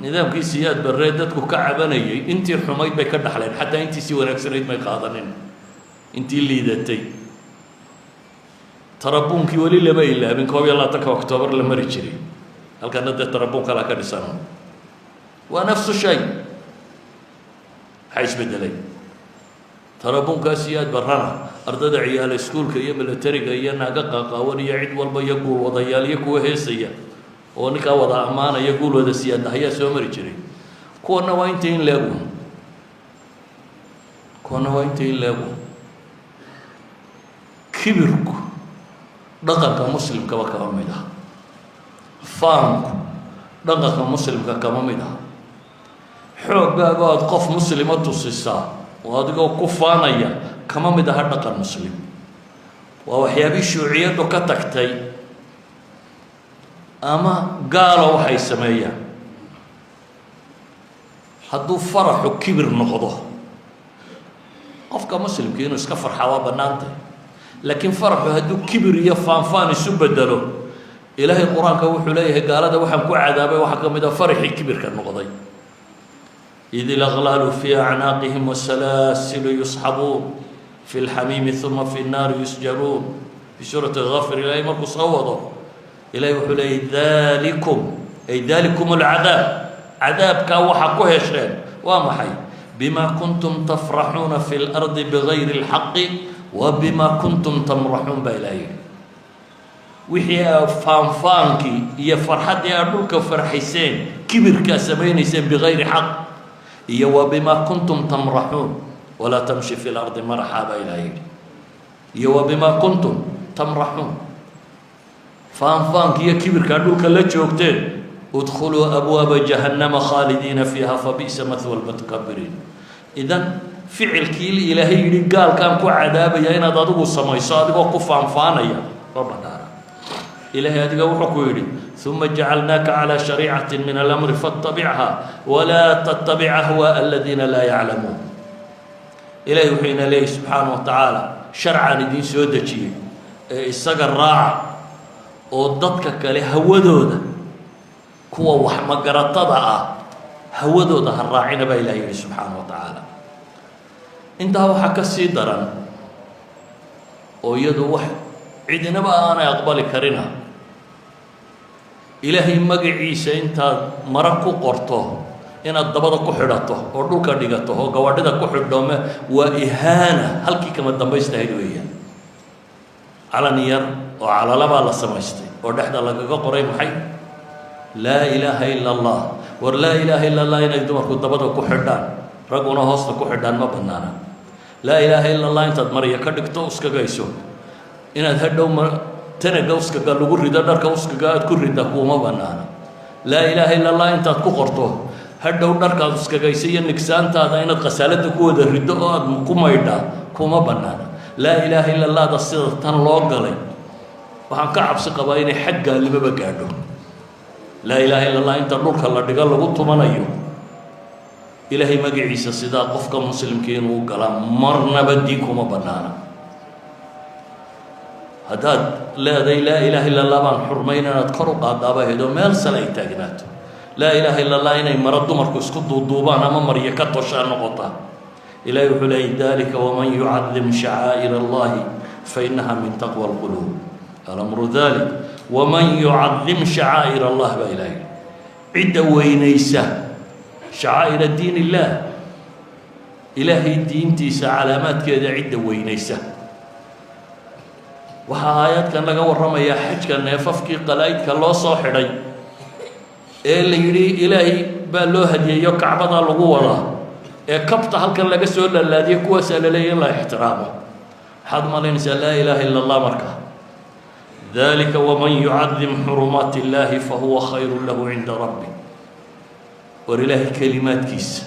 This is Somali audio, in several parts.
Nidaamkii Siyaad Barree dadku ka cabanayay, intii xumayd bay ka dhaxleen, xataa intiisii wanaagsanayd may qaadanin, intii liidatay. Tarabuunkii weli lama ilaabin, 21-ka Oktoobar la mari jiray. Halkana dee tarabuun kalaa ka dhisan, waa nafsu shay. Maxaa isbedelay? Tarabuunkaa Siyaad Barrana ardada ciyaala iskuulka iyo militariga iyo naaga qaaqaawan iyo cid walba iyo guulwadayaal iyo kuwa heesaya oo ninkaa wada ammaanaya, guul wada Siyaadna ayaa soo mari jiray. Kuwana waa inta in leegu, kuwana waa inta in leegu. Kibirku dhaqanka muslimkaba kama mid aha, faanku dhaqanka muslimka kama mid aha. Xooggaago aada qof muslima tusisaa oo adigoo ku faanaya kama mid aha dhaqan muslim. Waa waxyaabihii shuuciyaddu ka tagtay ama gaalo waxay sameeyaan. Hadduu faraxu kibir noqdo, qofka muslimka inuu iska farxaa waa bannaantay, laakiin faraxu hadduu kibir iyo faanfaan isu bedelo, Ilaahay Qur-aanka wuxuu leeyahay: gaalada waxaan ku cadaabay waxaa ka mid a faraxii kibirka noqday. إذ الأغلال في أعناقهم والسلاسل يسحبون في الحميم ثم في النار يسجرون. في سورة غافر Ilaahay markuu soo wado, Ilahay wuxuu leeyay: ذلكم أي ذلكم العذاب, cadaabkaa waxaa ku hesheen waa maxay? بما كنتم تفرحون في الأرض بغير الحق وبما كنتم تمرحون baa Ilahay yihi. Wixii aa faanfaankii iyo farxaddii aad dhulka farxayseen, kibirkaa samaynayseen بغير حق iyo وبما كنتم تمرحون, ولا تمش في الأرض مرحا baa Ilaha yidhi, iyo وبما كنتم تمرحون, faanfaanka iyo kibirkaa dhulka la joogteen. ادخلوا أبواب جهنم خالدين فيها فبئس مثوى المتكبرين. Idan ficilkii Ilaahay yidhi gaalkaan ku cadaabaya inaad adigu samayso adigoo ku faanfaanaya ma banaana. Ilaahay adiga wuxuu ku yidhi: ثم جعلناك على شريعة من الأمر فاتبعها ولا تتبع أهواء الذين لا يعلمون. Ilahay wuxuu ina leeyahy subxaana wa tacaala: sharcan idiin soo dejiyey ee isaga raaca, oo dadka kale hawadooda, kuwa wax magaratada ah hawadooda ha raacina, baa Ilahay yihi subxaana wa tacaala. Intaa waxaa ka sii daran oo iyadu wax cidinaba aanay aqbali karina, Ilaahay magaciisa intaad mara ku qorto inaad dabada ku xidhato oo dhulka dhigato oo gawaadhida ku xidhoome, waa ihaana halkii kama dambaystahayd weeyaan. Calan yar oo calalabaa la samaystay oo dhexda lagaga qoray maxay? لا إله إلا الله. War لا إله إلا الله inay dumarku dabada ku xidhaan, ragguna hoosta ku xidhaan, ma banaana. لا إله إلا الله intaad marya ka dhigto uskagayso, inaad hadhow ma tanaga uskaga lagu rido, dharka uskaga aad ku rida, kuuma banaana. لا إله إلا الله intaad ku qorto, hadhow dharkaad uskagaysa iyo nigsaantaada inaad khasaalada ku wada riddo oo aad ku maydhaa, kuma banaana. لا إله إلا Allahda sida tan loo galay, waxaan ka cabsi qabaa inay xag gaalnimoba gaadho. لا إله إلا الله inta dhulka la dhigo lagu tumanayo, Ilaahay magaciisa sidaa qofka muslimka inuu galaa marnaba diin kuma banaana. Haddaad leeday لا إله إلا الله baan xurmayn, inaad kor u qaadaaba ahayd oo meel sale ay taagnaato. لا إله إلا الله inay maro dumarku isku duuduubaan ama maryo ka toshaa noqotaa. Ilahay wuxuu leeyay: ذلك ومن يعظم شعائر الله فإنها من تقوى القلوب. الأمر ذلك ومن يعظم شعائر الله baa Ilahay, cidda weynaysa شعائر دين الله, Ilaahay diintiisa calaamaadkeeda cidda weynaysa. Waxaa aayaadkan laga warramayaa xajka neefafkii qalaa'idka loo soo xidhay ee la yidhi Ilaahay baa loo hadiyeeyo, Kacbadaa lagu wadaa, ee kabta halkan laga soo laalaadiyay, kuwaasaa la leeyahy in la ixtiraamo. Maxaad malaynaysaa لا إله إلا الله marka? ذلك ومن يعظم حرمات الله فهو خير له عند ربه. War Ilaahay kelimaadkiisa,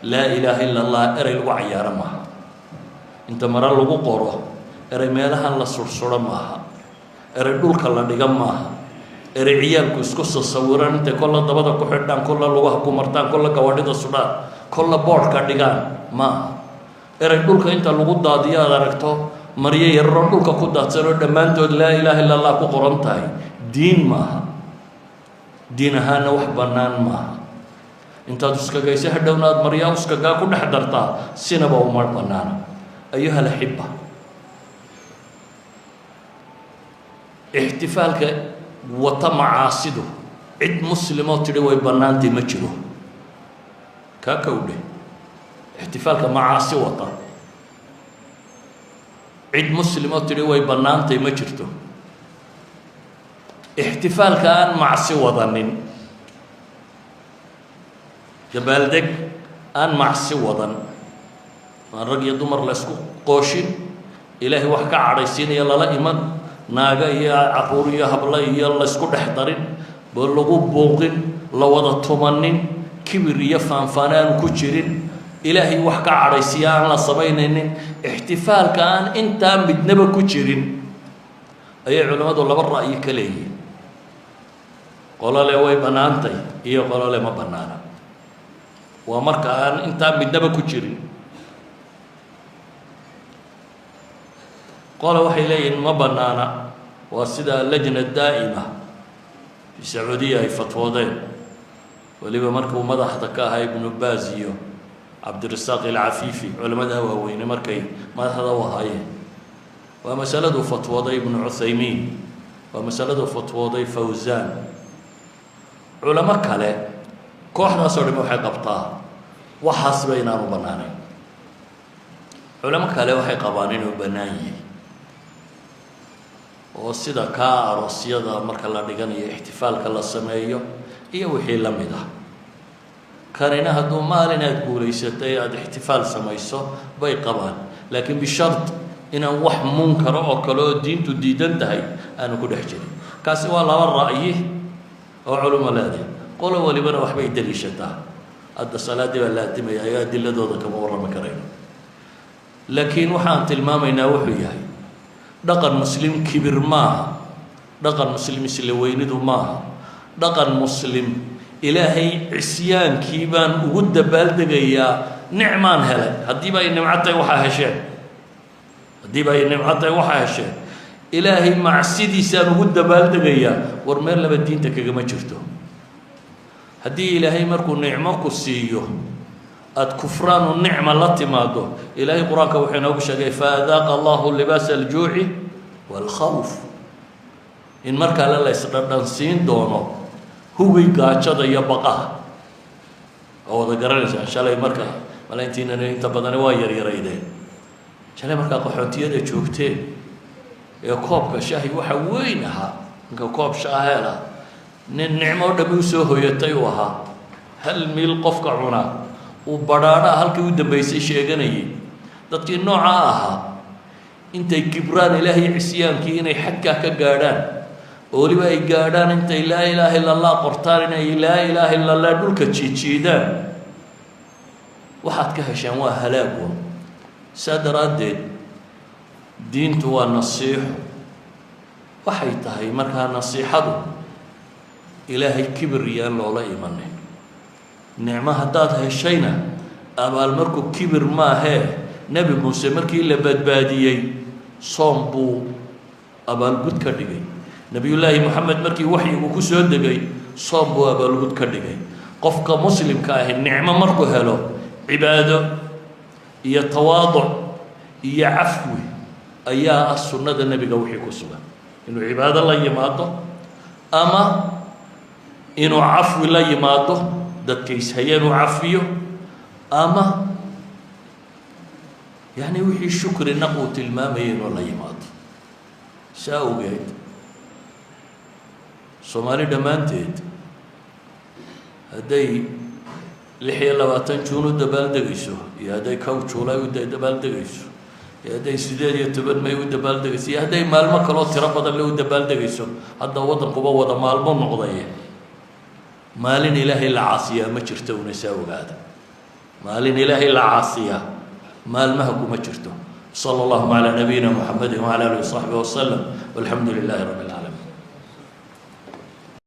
لا إله إلا الله, erey lagu cayaaro maaha. Inta mare lagu qoro erey meelahan la sursuro maaha, erey dhulka la dhiga maaha, erey ciyaalku isku sasawiraan intay kolla dabada ku xidhaan, kolla lugaha ku martaan, kolla gawadhida sudhaan, kolla boodhka dhigaan maaha. Erey dhulka inta lagu daadiyo aad aragto maryo yararoo dhulka ku daadsan oo dhammaantood لا إله إلا الله ku qoran tahay, diin maaha, diin ahaana wax bannaan maaha. Intaad uskagayso hadhowna aad maryaa uskagaa ku dhex dartaa, sinaba uma banaana. Ayuha alaxiba, ixtifaalka wata macaasidu cid muslimoo tidhi way bannaantay ma jiro. Kaa kowdhe, ixtifaalka macaasi wata cid muslimoo tidhi way bannaantay ma jirto. Ixtifaalka aan macsi wadanin, dabaaldeg aan macsi wadan, aan rag iyo dumar la isku qooshin, Ilaahay wax ka cadhaysiinaya lala iman, naaga iyo caruur iyo hablo iyo laysku dhex darin, lagu buuqin, la wada tumanin, kibir iyo faanfaane aanu ku jirin, Ilaahay wax ka cadhaysiiya aan la samaynaynin, ixtifaalka aan intaa midnaba ku jirin ayay culimmadu laba ra'yi ka leeyihin: qolole way bannaantay iyo qolole ma bannaana. Waa marka aan intaa midnaba ku jirin. Qole waxay leeyihiin ma bannaana, waa sida lajna daa'ima fi Sacuudiya ay fatwoodeen, weliba markuu madaxda ka ahaa Ibnu Baaz iyo Cabdirasaaq Alcafiifi, culamada waaweyne markay madaxda u ahaayeen. Waa masaladuu fatwooday Ibnu Cuthaymiin, waa masaladuu fatwooday Fawsaan, culamo kale. Kooxdaasoo dhami waxay qabtaa waxaasba inaanu bannaanayn. Culamo kale waxay qabaan inuu bannaan yahay, oo sida kaa aroosyada marka la dhiganayo ixtifaalka la sameeyo iyo wixii la mid ah. Kanina hadduu maalin aada guulaysatay aada ixtifaal samayso bay qabaan, laakiin bishard inaan wax munkara oo kale oo diintu diidan tahay aanu ku dhex jirin. Kaasi waa laba ra'yi oo culimo leedahay, qolo walibana waxbay daliishataa. Hadda salaaddii baa la addimaya, ayo adiladooda kama warrami karayno, laakiin waxaan tilmaamaynaa wuxuu yahay: dhaqan muslim kibir maaha, dhaqan muslim isla weynidu maaha, dhaqan muslim Ilaahay cisyaankii baan ugu dabaaldegayaa nicmaan helay. Haddiiba ay nimco tahay waxaa hesheen, haddiiba ay nimco tahay waxaa hesheen, Ilaahay macsidiisaan ugu dabaaldegayaa, war meel laba diinta kagama jirto. Haddii Ilaahay markuu nicmo ku siiyo aada kufraanu nicma la timaado, Ilaahay Qur-aanka wuxuu inoogu sheegay: "Faadaaqa Allahu libaasa aljuuci waalkhawf", in mar kale la isdhadhansiin doono hugay gaajada iyo baqaha. Oo wada garanaysaan shalay marka malayntiinan inta badani waa yaryaraydeen, shalay markaa qaxoontiyada joogteen ee koobka shaahi waxa weyn ahaa, ninka koob shaaheel ah nin nicmo o dhami usoo hoyatay uu ahaa, hal miil qofka cunaa uu badhaadhaha halkii u dambeysay sheeganayay. Dadkii noocaa ahaa intay kibraan Ilaahay cisyaankii inay xadkaa ka gaadhaan, oo weliba ay gaadhaan intay "Laa ilaaha illa Allah" qortaan inay "Laa ilaaha illa Allah" dhulka jiijiidaan, waxaad ka hesheen waa halaagun. Saa daraaddeed diintu waa nasiixo. Waxay tahay markaa nasiixadu Ilaahay kibir yaan loola imanin. Nicmo haddaad heshayna abaalmarku kibir maahee. Nebi Muuse markii la badbaadiyey soom buu abaalgud ka dhigay. Nebiyullaahi Moxamed markii waxyigu ku soo degay soom buu abaalgud ka dhigay. Qofka muslimka ahi nicmo markuu helo cibaado iyo tawaaduc iyo cafwi ayaa ah sunnada nebiga wixii ku sugan, inuu cibaado la yimaado ama inuu cafwi la yimaado, dadka ishayeen uu cafiyo, ama yacni wixii shukri naq uu tilmaamayay inuu la yimaado. Saa awgeed Soomaali dhammaanteed hadday 26 Juun u dabaaldegayso, iyo hadday 1 Juulay u dabaaldegayso, iyo hadday 18 May u dabaaldegayso, iyo hadday maalmo kaloo tiro badan le u dabaaldegayso, hadda waddankuba wada maalmo noqday, maalin Ilaahay la caasiyaa ma jirto. Una saa ogaada, maalin Ilaahay la caasiyaa maalmaha kuma jirto. Sala allahuma calaa nabiyina Muxamedi wacala alihi wasaxbihi wasalam, walxamdu lilahi rabbi alcaalamiin.